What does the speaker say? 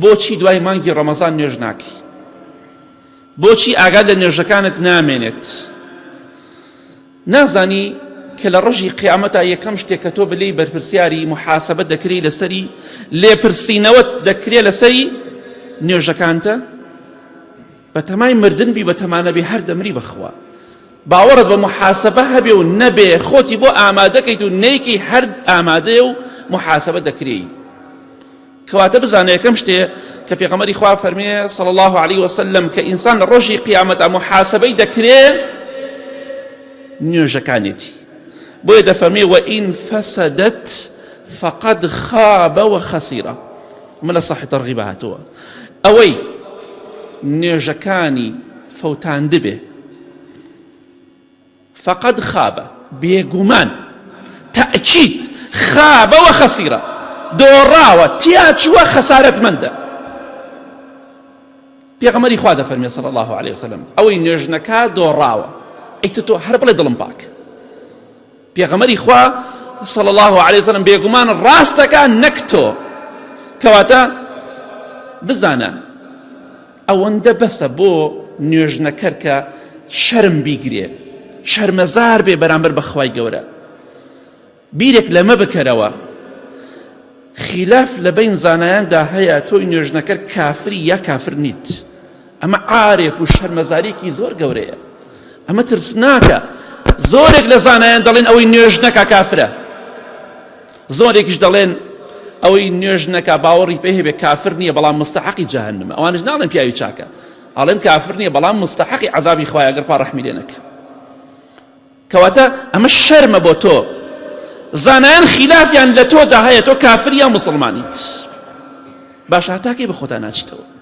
بۆچی دوای مانگی ڕەمەزان نوێژ ناکەی؟ بۆچی ئاگات لە نوێژەکانت نامێنێت؟ نازانی کە لە ڕۆژی قیامەتا یەکەم شتێک کە تۆ بلێی بەرپرسیاری محاسبە دەکری لەسەری لێپرسینەوەت دەکرێ لەسەری نوێژەکانتە؟ بەتەمای مردن بی بەتەمانە بی هەر دەمری بەخوا باوەڕت بە محاسبە هەبێ و نەبێ خۆتی بۆ ئامادەکەیت و نەیکەی هەر ئامادەیە و محاسبە دەکرێی. کەواتە بزانە یەکەم شتێ کە پێغەمبەری خوا فەرمێ صلی الله علیه وسلم کە ئینسان لە ڕۆژی قیامەتا محاسبەی دەکرێ نوێژەکانێتی بۆیە دەفەرمێ وئین فسدت فقد خاب وخسر ئەمە لە صحیح تەرغیب هاتووە ئەوەی نوێژەکانی فەوتاندبێ فقد خاب بێگومان تەئکید خاب و خسر دۆڕاوە تیاچووە خەسارەتمەندە پێغەمبەری خوا دەفەرمێ صلی الله علیه وسلم ئەوەی نوێژنەکە دۆڕاوە ئەی تۆ هەر بڵێ دڵم پاک پێغەمبەری خوا صلی الله علیه وسلم بێگومان ڕاستەکە نەک تۆ کەواتە بزانە ئەوەندە بەسە بۆ نوێژنەکەر کە شەرم بیگرێ شەرمەزار بێ بەرامبەر بە خوای گەورە بیرێک لەمە بکەرەوە خیلاف لە بین زانایاندا هەیە تۆی نوێژنەکەر کافری یا کافر نیت ئەمە عارێک و شەرمەزارێکی زۆر گەورەیە ئەمە ترسناکە زۆرێک لە زانایان دەڵێن ئەوەی نوێژ نەکا کافرە زۆرێکیش دەڵێن ئەوەی نوێژ نەکا باوەڕی پێ هەبێ کافر نییە بەڵام مستحقی جەهەنمە ئەوانش ناڵێن پیاوی چاکە ئەڵێن کافر نییە بەڵام مستحقی عەزابی خوایە گەر خوا ڕەحمی لێ نەکا کەواتە ئەمە شەرمە بۆ تۆ زانایان خلافیان لە تۆدا هەیە تۆ کافر یا مسلمانیت باشە هەتاکەی بە خۆتا ناچیتەوە.